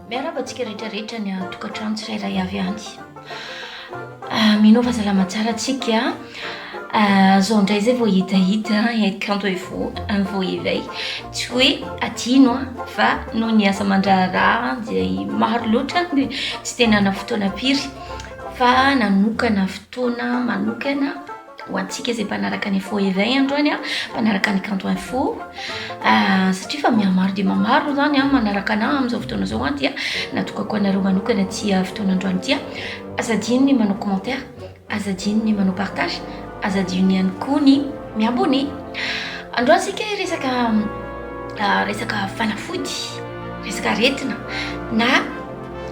Miarahaba antsika rehetra rehetra any an-tokantrano tsirairay avy any. Ah, mino fa salama tsara antsika. Ah, zao indray izay vao hitahita Kanto Info, Info Éveil. Tsy hoe adino ah, fa noho ny asa aman-draharaha izay maro loatra dia tsy tena hanana fotoana firy fa nanokana fotoana manokana ho antsika izay mpanaraka ny Info Éveil androany ah, mpanaraka ny Kanto Info. Ah, satria fa mihamaro dia mihamaro izany ah, manaraka anah amin'izao fotoana izao ah, dia natokako anareo manokana ity fotoana androany ity ah. Aza adino ny manao commentaire, aza adino ny manao partage, aza adino ihany koa ny mi-abonner. Androany isika hiresaka resaka fanafody, resaka aretina na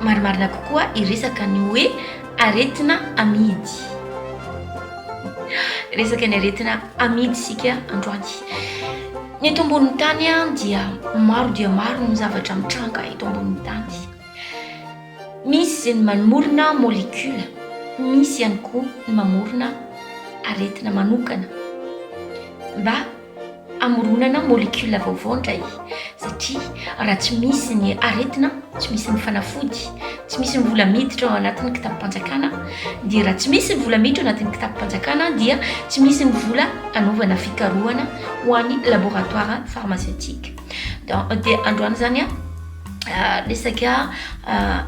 marimarina kokoa hiresaka ny hoe aretina amidy. Resaka ny aretina amidy isika androany. Ny eto ambonin'ny tany dia maro dia maro ny zavatra mitranga eto ambonin'ny tany. Misy ny manomorona molecule, misy ihany koa ny mamorona aretina manokana mba hamoronana molecule vaovao indray satria raha tsy misy ny aretina, tsy misy ny fanafody, tsy misy ny vola miditra ao anatin'ny kitapom-panjakana dia raha tsy misy ny vola miditra ao anatin'ny kitapom-panjakana dia tsy misy ny vola hanaovana fikarohana ho an'ny laboratoire pharmaceutique. Dia androany izany an. Resaka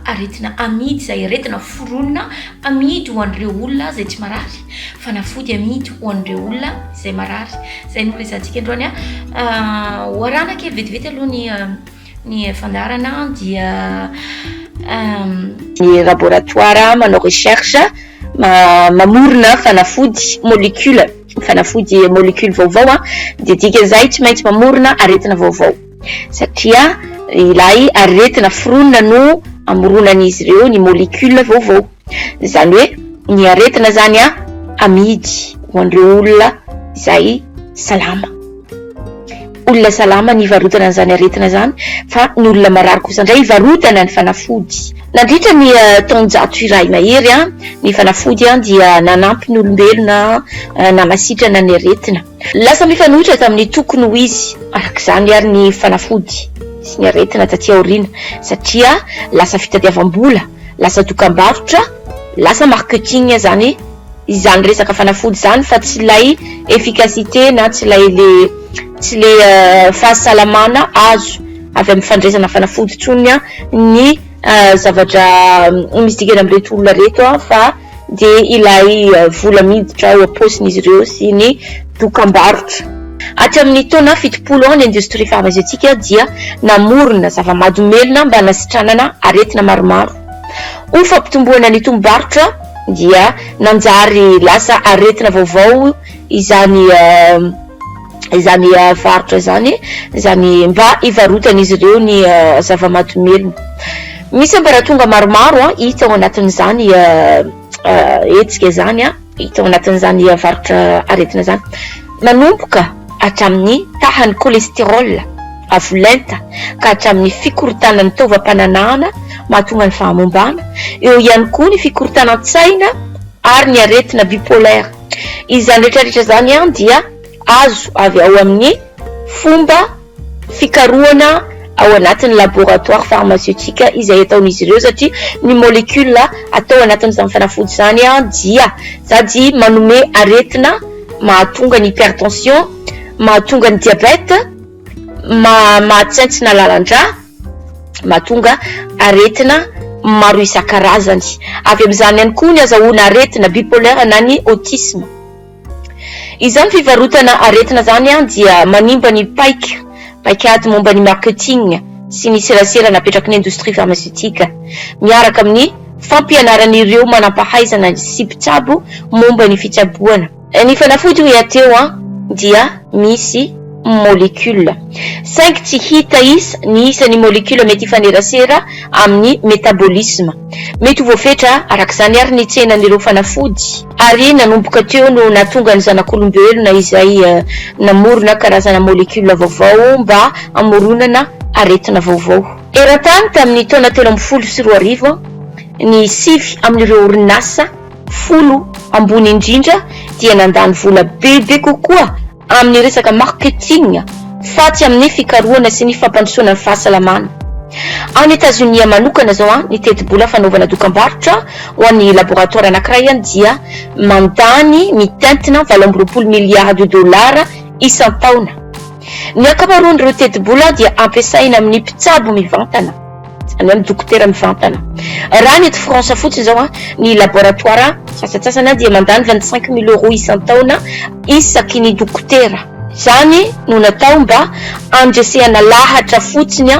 aretina amidy izay aretina foronina amidy ho an'ireo olona izay tsy marary, fanafody amidy ho an'ireo olona izay marary. Izay no resahantsika androany. Ho arahana kely vetivety aloha ny ny fandaharana dia Ny laboratoire manao recherche mamorona fanafody molecule, fanafody molecule vaovao dia dikan'izay tsy maintsy mamorona aretina vaovao. satria ilay aretina foronina no amoronan'izy ireo ny molecule vaovao. Izany hoe ny aretina izany amidy ho an'ireo olona izay salama. Olona salama ny ivarotana an'izany aretina izany fa ny olona marary kosa indray ivarotana ny fanafody. Nandritra ny taonjato iray mahery ny fanafody dia nanampy ny olombelona nanasitrana ny aretina. Lasa mifanohitra tamin'ny tokony ho izy araka izany ary ny fanafody sy ny aretina taty aoriana satria lasa fitadiavam-bola, lasa dokam-barotra, lasa marketing izany izany resaka fanafody izany fa tsy ilay efficacité na tsy ilay le tsy le fahasalamana azo avy amin'ny fandraisana fanafody intsony ny zavatra misy dikany amin'ireto olona ireto fa dia ilay vola miditra ao am-paosin'izy ireo sy ny dokambarotra. Hatramin'ny taona 70 ny indostria farmasetika dia namorona zava-mahadomelina mba hanasitranana aretina maromaro. Ho fampitomboana ny tombom-barotra dia nanjary lasa aretina vaovao izany izany varotra izany, izany mba hivarotan'izy ireo ny zava-mahadomelina. Misy ambaratonga maromaro hita ao anatin'izany hetsika izany, hita ao anatin'izany varotra aretina izany. Manomboka hatramin'ny tahan'ny cholestérol avo lenta ka hatramin'ny fikorontanan'ny taovam-pananahana mahatonga ny fahamombana, eo ihany koa ny fikorontanan-tsaina ary ny aretina bipolaire. Izany rehetra rehetra izany dia azo avy ao amin'ny fomba fikarohana ao anatin'ny laboratoire pharmaceutique izay ataon'izy ireo satria ny molecule atao anatin'izany fanafody izany dia sady manome aretina mahatonga ny hypertension, mahatonga ny diabète, mahatsentsina lalan-drà, mahatonga aretina maro isan-karazany. Avy amin'izany ihany koa ny azahoana aretina bipolaire na ny autisme. Izany fivarotana aretina izany dia manimba ny paika, paikady momba ny marketing sy ny serasera napetraky ny indostria farmaseutika, miaraka amin'ny fampianaran'ireo manampahaizana sy mpitsabo momba ny fitsaboana. Ny fanafody hoy aho teo dia misy molecule. Saingy tsy hita isa ny isan'ny molecule mety hifanerasera amin'ny metabolisme. Mety ho voafetra araka izany ary ny tsenan'ireo fanafody. Ary nanomboka teo no nahatonga ny zanak'olombelona izay namorona karazana molecule vaovao mba hamoronana aretina vaovao. Eran-tany tamin'ny taona 2013, ny sivy amin'ireo orinasa folo ambony indrindra dia nandany vola bebe kokoa amin'ny resaka marketing fa tsy amin'ny fikarohana sy ny fampandrosoana ny fahasalamana. Any Etazonia manokana izao, ny tetibola fanaovana dokambarotra ho an'ny laboratoara anankiray dia mandany mitentina 28 miliara de dolara isan-taona. Ny ankamaroan'ireo tetibola dia ampiasaina amin'ny mpitsabo mivantana, izany hoe amin'ny dokotera mivantana. Raha ny eto France fotsiny izao, ny laboratoara sasantsasany dia mandany 25 mille euros isan-taona isaky ny dokotera. Izany no natao mba handresehana lahatra fotsiny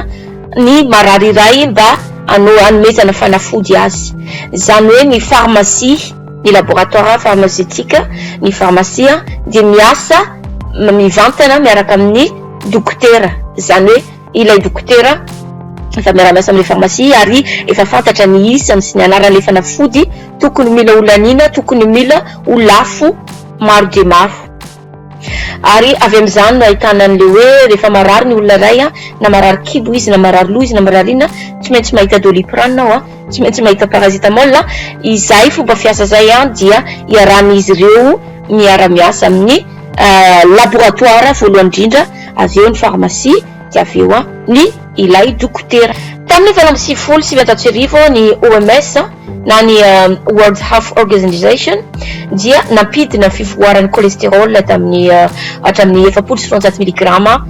ny marary iray mba hanomezana fanafody azy. Izany hoe ny pharmacie, ny laboratoire pharmaceutique, ny pharmacie dia miasa mivantana miaraka amin'ny dokotera. Izany hoe ilay dokotera efa miara-miasa amin'ilay pharmacie ary efa fantatra ny isany sy ny anaran'ilay fanafody tokony mila ho laniana, tokony mila ho lafo maro dia maro. Ary avy amin'izany no ahitana an'ilay hoe rehefa marary ny olona iray, na marary kibo izy, na marary loha izy, na marary inona, tsy maintsy mahita doliprane ao, tsy maintsy mahita paracetamol. Izay fomba fiasa izay dia iarahan'izy ireo miara-miasa amin'ny laboratoire voalohany indrindra, avy eo ny pharmacie, dia avy eo ny ilay dokotera. Tamin'ny 1998 ny OMS na ny World Health Organization dia nampidina ny fivoaran'ny cholestérol tamin'ny hatramin'ny 240 miligrama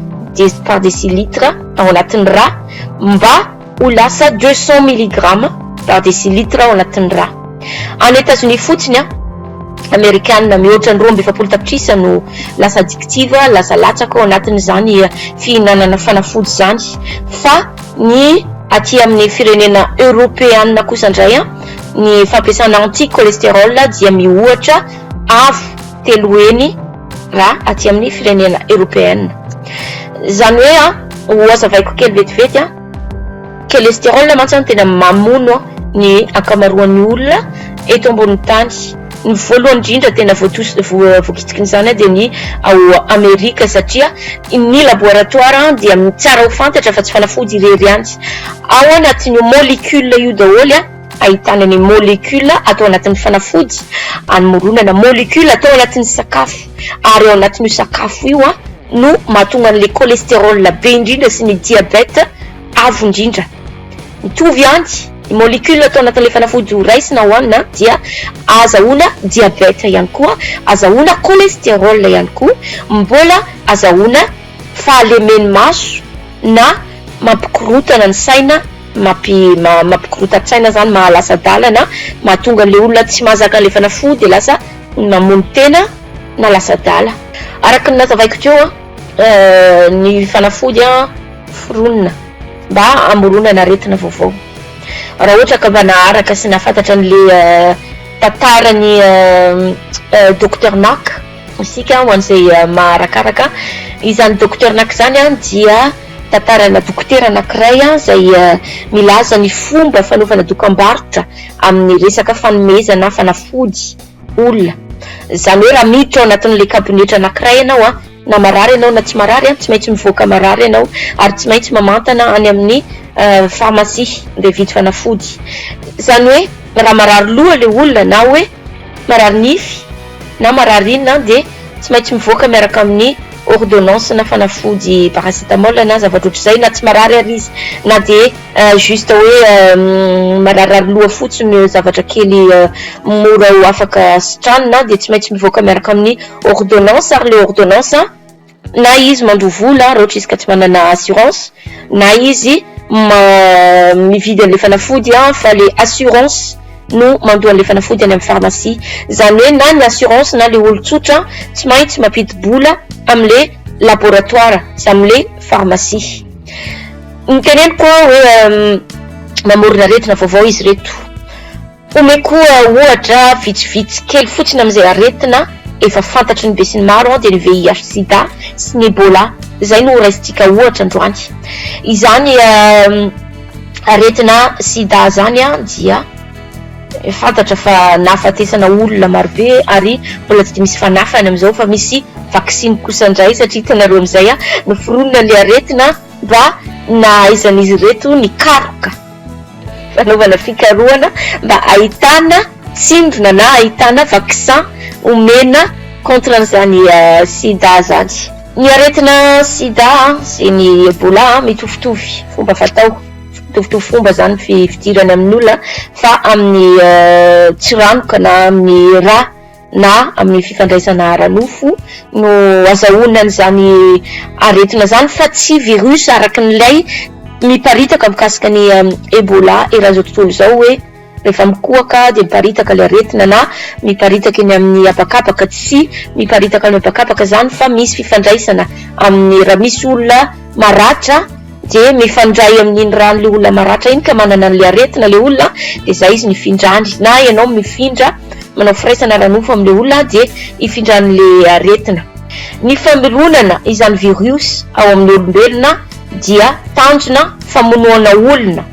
par décilitre ao anatin'ny rà mba ho lasa 200 miligrama par décilitre ao anatin'ny rà. Any Etazonia fotsiny, Amerikana mihoatra ny 42 tapitrisa no lasa addictive, lasa latsaka ao anatin'izany fihinanana fanafody izany, fa ny aty amin'ny firenena eoropeana kosa indray ny fampiasana anti-cholestérol dia mihoatra avo telo heny raha aty amin'ny firenena eoropeana. Izany hoe ho hazavaiko kely vetivety, cholestérol mantsy no tena mamono ny ankamaroan'ny olona eto ambonin'ny tany. Ny voalohany indrindra tena voakitikin'izany dia ny ao Amerika, satria ny laboratoire dia tsara ho fantatra fa tsy fanafody irery ihany. Ao anatin'io molécule io daholo ahitana ny molécule atao anatin'ny fanafody, amoronana molécule atao anatin'ny sakafo, ary ao anatin'io sakafo io no mahatonga an'ilay cholestérol be indrindra sy ny diabète avo indrindra. Mitovy ihany ny molécule atao anatin'ilay fanafody ho raisina hohanina dia azahoana diabète ihany koa, azahoana cholestérol ihany koa, mbola azahoana fahalemen'ny maso na mampikorotana ny saina, mampikorotan-tsaina zany, mahalasa dalana, mahatonga an'ilay olona tsy mahazaka an'ilay fanafody dia lasa mamono tena na lasa adala. Araka ny nazavaiko teo, ny fanafody foronina mba hamoronana aretina vaovao. Raha ohatra ka mba naharaka sy nahafantatra an'ilay tantaran'i Docteur Nack isika, ho an'izay maharakaraka, izany Docteur Nack izany dia tantarana dokotera anankiray izay milaza ny fomba fanaovana dokam-barotra amin'ny resaka fanomezana fanafody olona. Izany hoe raha miditra ao anatin'ilay kabinetra anankiray ianao, na marary ianao na tsy marary, tsy maintsy mivoaka marary ianao ary tsy maintsy mamantana any amin'ny pharmacie mba hividy fanafody. Izany hoe raha marary loha ilay olona na hoe marary nify na marary inona dia tsy maintsy mivoaka miaraka amin'ny ordonnance na fanafody paracetamol na zavatra ohatr'izay, na tsy marary ary izy, na dia juste hoe mararirary loha fotsiny, zavatra kely mora ho afaka sitranina, dia tsy maintsy mivoaka miaraka amin'ny ordonnance. Ary ilay ordonnance, na izy mandoa vola raha ohatra izy ka tsy manana assurance, na izy mividy an'ilay fanafody fa ilay assurance no mandoa an'ilay fanafody any amin'ny pharmacie. Izany hoe na ny assurance na ilay olon-tsotra tsy maintsy mampidi-bola amin'ilay laboratoire sy amin'ilay pharmacie. Ny teneniko hoe mamorona aretina vaovao izy ireto. Omeko ohatra vitsivitsy kely fotsiny amin'izay aretina efa fantatry ny besinimaro dia ny VIH sida sy ny Ebola. Izay no horaisintsika ohatra androany. Izany aretina sida izany dia fantatra fa nahafatesana olona marobe ary mbola tsy dia misy fanafany amin'izao fa misy vaksiny kosa indray, satria hitanareo amin'izay noforonina ilay aretina mba nahaizan'izy ireto nikaroka, fanaovana fikarohana mba ahitana tsindrona na ahitana vaccin omena contre an'izany sida zany. Ny aretina sida sy ny Ebola mitovitovy fomba fatao. Mitovitovy fomba izany ny fidirany amin'ny olona fa amin'ny tsiranoka na amin'ny rà na amin'ny fifandraisana ara-nofo no azahoana an'izany aretina izany fa tsy virus araka an'ilay miparitaka mikasika ny Ebola eran'izao tontolo izao hoe rehefa mikohaka dia miparitaka ilay aretina na miparitaka eny amin'ny habakabaka, tsy miparitaka amin'ny habakabaka izany fa misy fifandraisana amin'ny raha misy olona maratra dia mifandray amin'iny ran'ilay olona maratra iny ka manana an'ilay aretina ilay olona dia izay izy nifindrany na ianao mifindra manao firaisana ara-nofo amin'ilay olona dia ifindran'ilay aretina. Ny famoronana izany virus ao amin'ny olombelona dia tanjona famonoana olona.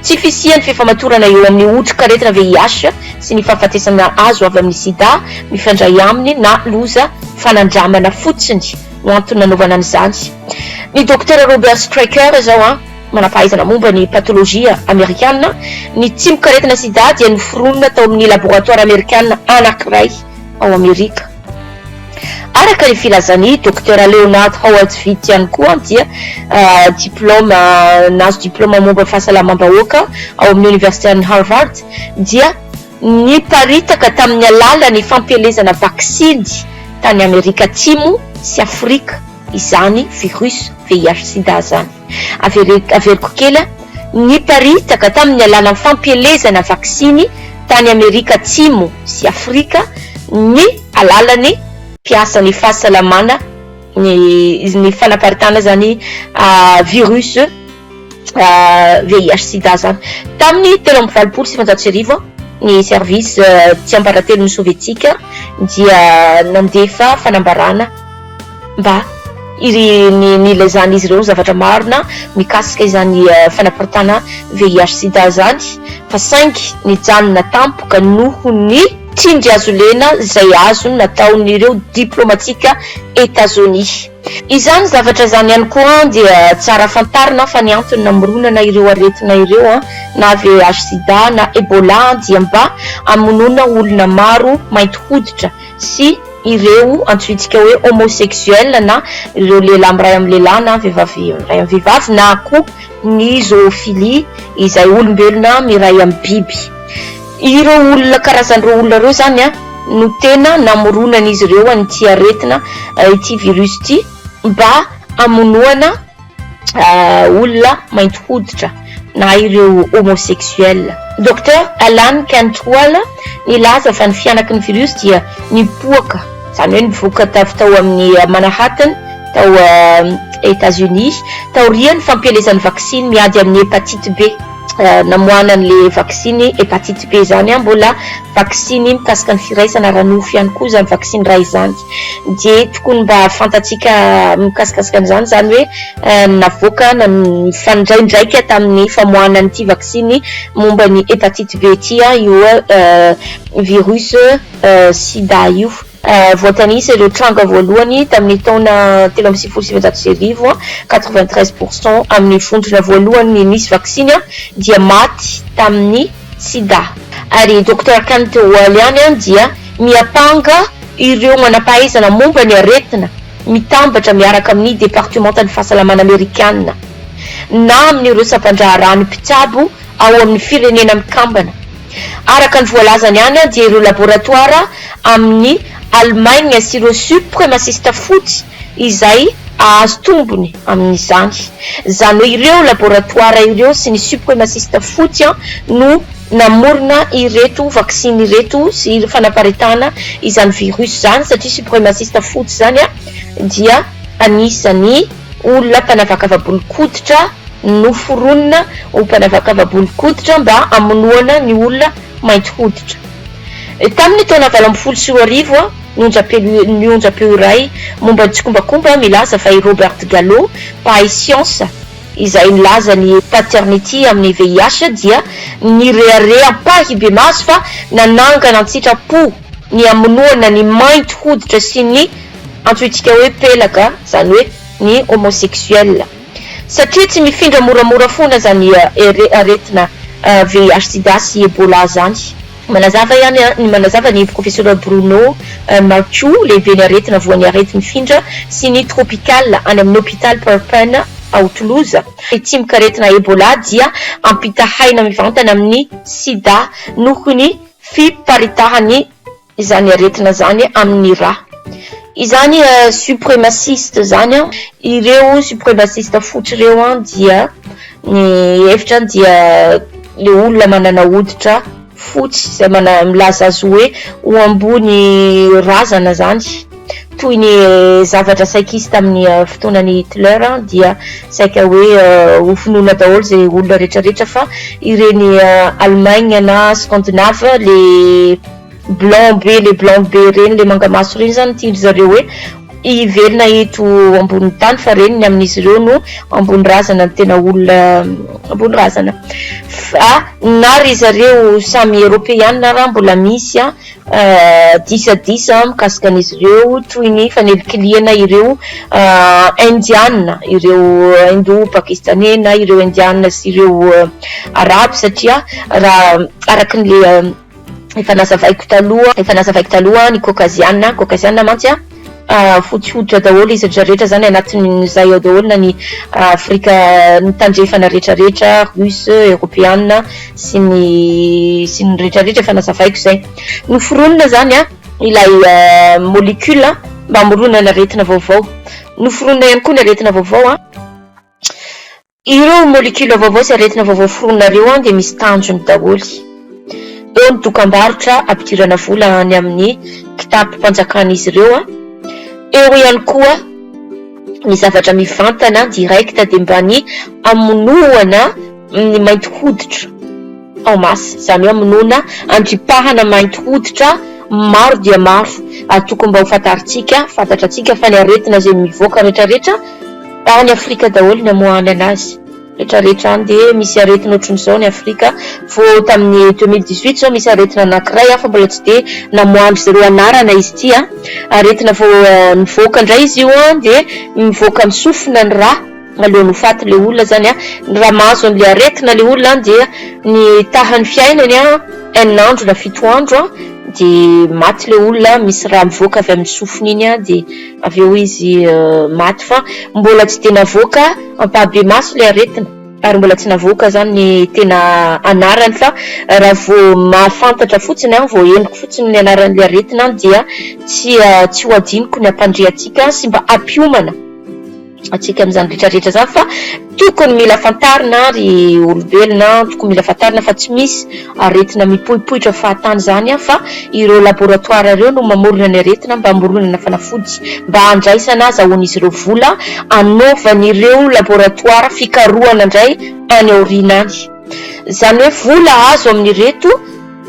Tsy fisian'ny fifamatorana eo amin'ny otrikaretina VIH sy ny fahafatesana azo avy amin'ny sida mifandray aminy na loza fanandramana fotsiny. no antony nanaovana an'izany. Ny Dokotera Robert Stryker izao, manam-pahaizana momba ny patolojia amerikana, ny tsimokaretina sida dia noforonina tao amin'ny laboratoara amerikana anankiray ao Amerika. Araka ny filazan'ny Dokotera Leonard Howard Witt ihany koa dia diplaoma nahazo diplaoma momba ny fahasalamam-bahoaka ao amin'ny Oniversiten'i Harvard dia Niparitaka tamin'ny alalan'ny fampielezana vaksiny tany Amerika Atsimo sy Afrika izany virus VIH-Sida izany. Averiko kely, niparitaka tamin'ny alalan'ny fampielezana vaksiny tany Amerika Atsimo sy Afrika ny alalan'ny mpiasan'ny fahasalamana ny fanaparitahana izany virus VIH sida zany. Tamin'ny 1983, ny service tsiambaratelon'ny sovietika dia nandefa fanambarana mba nilazan'izy ireo zavatra marina mikasika izany fanaparitahana VIH sida izany, fa saingy nijanona tampoka noho ny tsindry hazolena izay azony nataon'ireo diplomatika Etazonia. Izany zavatra izany ihany koa dia tsara fantarina fa ny antony namoronana ireo aretina ireo na VIH sida na Ebola dia mba hamonoana olona maro mainty hoditra sy ireo antsointsika hoe homosexuel na ireo lehilahy miray amin'ny lehilahy na vehivavy miray amin'ny vehivavy na koa ny zoophilie izay olombelona miray amin'ny biby. Ireo olona karazan'ireo olona ireo izany no tena namoronan'izy ireo an'ity aretina ity virus ity mba hamonoana olona mainty hoditra na ireo homosexuel. Docteur Alan Cantwell nilaza fa ny fihanaky ny virus dia nipoaka, izany hoe nivoaka avy tao amin'ny Manhattan tao Etats-Unis taorian'ny fampielezan'ny vaksiny miady amin'ny hepatite B. Namoahana an'le vaksiny hepatite B zany an, mbola vaksiny mikasika ny firaisana ara-nofo ihany koa izany vaksiny iray izany. Dia tokony mba fantatsika mikasikasika an'izany izany hoe navoaka na nifandraindraika tamin'ny famoahana an'ity vaksiny momba ny hepatite B ity io virus sida io. Voatanisa ireo tranga voalohany tamin'ny taona 1993, 93 pour cent amin'ny vondrona voalohany nisy vaksiny dia maty tamin'ny sida. Ary Docteur Kantewal ihany dia miampanga ireo manampahaizana momba ny aretina mitambatra miaraka amin'ny Departemantan'ny Fahasalamana Amerikana na amin'ireo sampandraharahan'ny mpitsabo ao amin'ny Firenena Mikambana. Araka ny voalazany ihany dia ireo laboratoara amin'ny Allemagne sy ireo supremasista fotsy izay hahazo tombony amin'izany. Izany hoe ireo laboratoara ireo sy ny supremasista fotsy no namorona ireto vaksiny ireto sy fanaparitahana izany virus izany satria supremasista fotsy izany dia anisan'ny olona mpanavakava-bolon-koditra noforonina ho mpanavakava-bolon-koditra mba hamonoana ny olona mainty hoditra. Tamin'ny taona 2018, ny onjam-peo ny onjam-peo iray momba ny tsikombakomba milaza fa i Robert Gallo, mpahay siansa izay nilaza ny paternity amin'ny VIH dia nirehareha ampahibemaso fa nanangana an-tsitrapo ny hamonoana ny mainty hoditra sy ny antsointsika hoe pelaka, izany hoe ny homosexuel. Satria tsy mifindra moramora foana izany aretina VIH sida sy Ebola izany. Manazava ihany ny manazava ny Profesora Bruno Marchou, lehiben'ny aretina voan'ny areti-mifindra sy ny tropical any amin'ny hopitaly Purpan. ao Toulouse. Ny tsimokaretina Ebola dia ampitahaina mivantana amin'ny sida noho ny fiparitahan'ny izany aretina izany amin'ny ra. Izany supremaciste izany, ireo supremaciste fotsy ireo dia ny hevitra dia le olona manana hoditra fotsy izay mana milaza azy hoe ho ambony razana izany, toy ny zavatra saika hisy tamin'ny fotoanan'i Hitler dia saika hoe ho finoana daholo izay olona rehetra rehetra fa ireny Allemagne na Scandinave le blanc be le blanc be ireny le manga maso ireny izany tian-dry zareo hoe hiverina eto ambonin'ny tany fa reny ny amin'izy ireo no ambony razana ny tena olona ambony razana fa na ry zareo samy eropeana raha mbola misy disadisa mikasika an'izy ireo toy ny fanelikilihana ireo indiana ireo indo pakistaney na ireo indiana sy ireo arabo satria raha araka ny le Efa nazavaiko taloha, efa nazavaiko taloha ny Caucasiana, Caucasiana mantsy a, fotsy hoditra daholo izy rehetra zany anatin'izay ao daholo na ny Afrika ny tandrefana rehetra rehetra, Russe, Eropeana sy ny sy ny rehetra rehetra efa nazavaiko izay. Noforonina zany a ilay molecule mba hamoronana aretina vaovao. Noforonina ihany koa ny aretina vaovao a. Ireo molecule vaovao sy aretina vaovao foronina ireo dia misy tanjony daholo. Eo ny dokambarotra ampidirana vola any amin'ny kitapom-panjakan'izy ireo, eo ihany koa ny zavatra mivantana, direct, dia mba ny hamonoana ny mainty hoditra en masse, izany hoe hamonoana, handripahana mainty hoditra maro dia maro. Ary tokony mba ho fantarintsika, fantatrantsika fa ny aretina izay mivoaka rehetrarehetra, Any Afrika daholo ny amoahany anazy rehetra rehetra any dia misy aretina ohatran'izao any Afrika, vao tamin'ny 2018 izao misy aretina anakiray hafa mbola tsy dia namoahan-dry zareo anarana izy ity an, aretina vao nivoaka indray izy io an dia mivoaka amin'ny sofina ny rà alohan'ny ho faty ilay olona izany an, raha mahazo an'ilay aretina ilay olona an dia ny tahan'ny fiainany an enina andro na fito andro an dia maty ilay olona, misy rà mivoaka avy amin'ny sofiny iny an dia Avy eo izy maty fa mbola tsy dia navoaka ampahibemaso ilay aretina ary mbola tsy navoaka izany ny tena anarany fa raha vao mahafantatra fotsiny aho, vao henoko fotsiny ny anaran'ilay aretina dia tsy tsy ho adinoko ny hampandre antsika sy mba hampiomana antsika amin'izany rehetra rehetra izany fa tokony mila fantarina ry olombelona, tokony mila fantarina fa tsy misy aretina mipoipoitra fahatany izany fa ireo laboratoire ireo no mamorona ny aretina mba hamoronana fanafody mba handraisana azahoan'izy ireo vola hanaovan'ireo laboratoire fikarohana indray any aoriana any. Izany hoe vola azo amin'ireto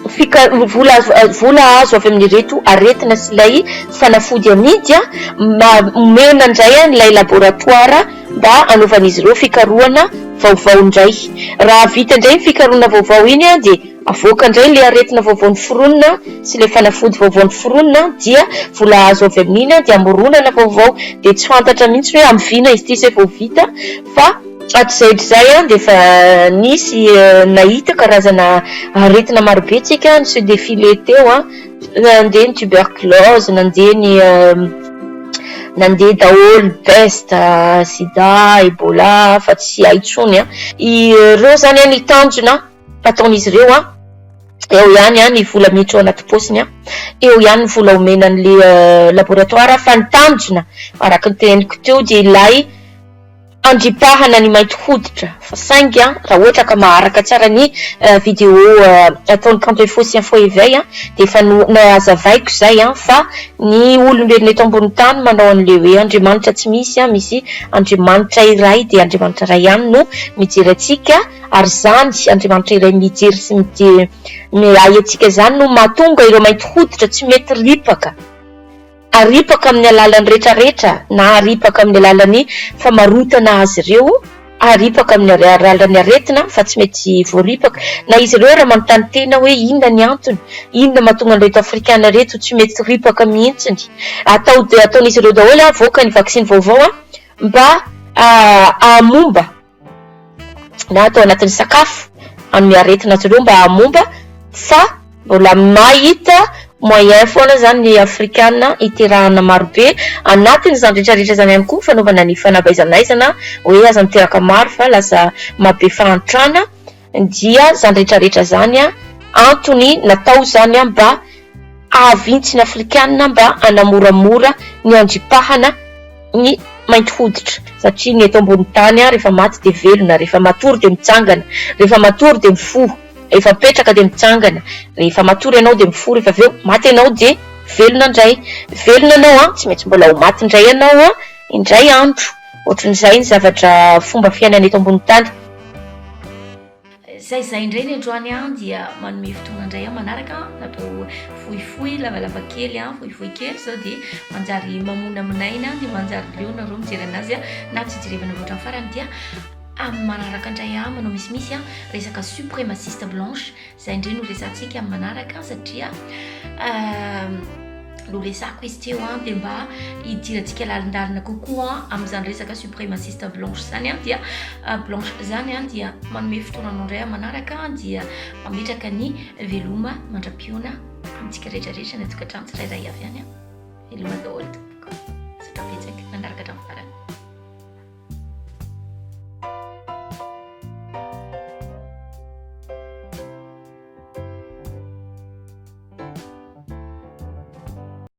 Fika, vola azo, vola azo avy amin'ireto aretina sy ilay fanafody amidy mba omena indray an'ilay laboratoire mba hanaovan'izy ireo fikarohana vaovao indray. Raha vita indray iny fikarohana vaovao iny dia avoaka indray ilay aretina vaovao noforonina sy ilay fanafody vaovao noforonina dia vola azo avy amin'iny dia hamoronana vaovao. Dia tsy fantatra mihitsy hoe amin'ny vina izy ity izay vao vita fa. Hatrizay hatrizay dia efa nisy nahita karazana aretina marobe tsika, ni-se défiler teo, nandeha ny tuberculose, nandeha ny nandeha daholo peste, sida, ebola fa tsy hay intsony. Ireo izany ny tanjona ataon'izy ireo, eo ihany ny vola miditra ao anaty paosiny, eo ihany ny vola omena an'ilay laboratoire fa ny tanjona araka ny teneniko teo dia ilay Andripahana ny mainty hoditra fa saingy raha ohatra ka maharaka tsara ny video ataon'i Kanto Info sy Info Eveil dia efa nazavaiko izay fa ny olombelona eto ambony tany manao an'ilay hoe Andriamanitra tsy misy, misy Andriamanitra iray dia Andriamanitra iray ihany no mijery antsika ary izany Andriamanitra iray mijery sy miahy antsika izany no mahatonga ireo mainty hoditra tsy mety ripaka. Aripaka amin'ny alalan'ny retraretra na aripaka amin'ny alalan'ny famarotana azy ireo, aripaka amin'ny alalan'ny aretina fa tsy mety voaripaka, na izy ireo raha manontany tena hoe inona ny antony, inona mahatonga an'ireto afrikana ireto tsy mety ripaka mihitsiny, atao dia ataon'izy ireo daholo avoaka ny vaksiny vaovao mba hahamomba. na atao anatin'ny sakafo hanome aretina azy ireo mba hahamomba fa mbola mahita Moyen foana zany ny afrikana hiterahana marobe, anatin'izany rehetra rehetra izany ihany koa fanaovana ny fanabaizanaizana hoe aza miteraka maro fa lasa mahabe fahantrana dia zany rehetra rehetra zany antony natao zany mba hahavintsy ny afrikana mba hanamoramora ny andripahana ny mainty hoditra satria ny eto ambony tany rehefa maty dia velona, rehefa matory dia mitsangana, rehefa matory dia mifoha. Rehefa mipetraka dia mitsangana, rehefa matory ianao dia mifoha, rehefa avy eo maty ianao dia velona indray. Velona ianao an, tsy maintsy mbola ho maty indray ianao an, indray andro. Ohatran'izay ny zavatra fomba fiainana eto ambony tany. Zay zay indray ny androany an, dia manome fotoana indray aho manaraka an, natao fohifohy lavalava kely an, fohifohy kely sao dia manjary mamonamonaina dia manjary leo nareo mijery anazy an, na tsy jerevanareo hatramin'ny farany dia Amin'ny manaraka indray aho manao misimisy an, resaka supremaciste blanche izay indray no resahantsika amin'ny manaraka satria noresahako izy teo an, dia mba hidirantsika lalindalina kokoa amin'izany resaka supremaciste blanche izany an, dia blanche izany an, dia manome fotoana anao indray amin'ny manaraka dia mametraka ny veloma mandra-pihaona amintsika rehetra rehetra any an-tokantrano tsirairay avy any an, veloma daholo tompoko, misaotra betsaka nanaraka hatramin'ny farany.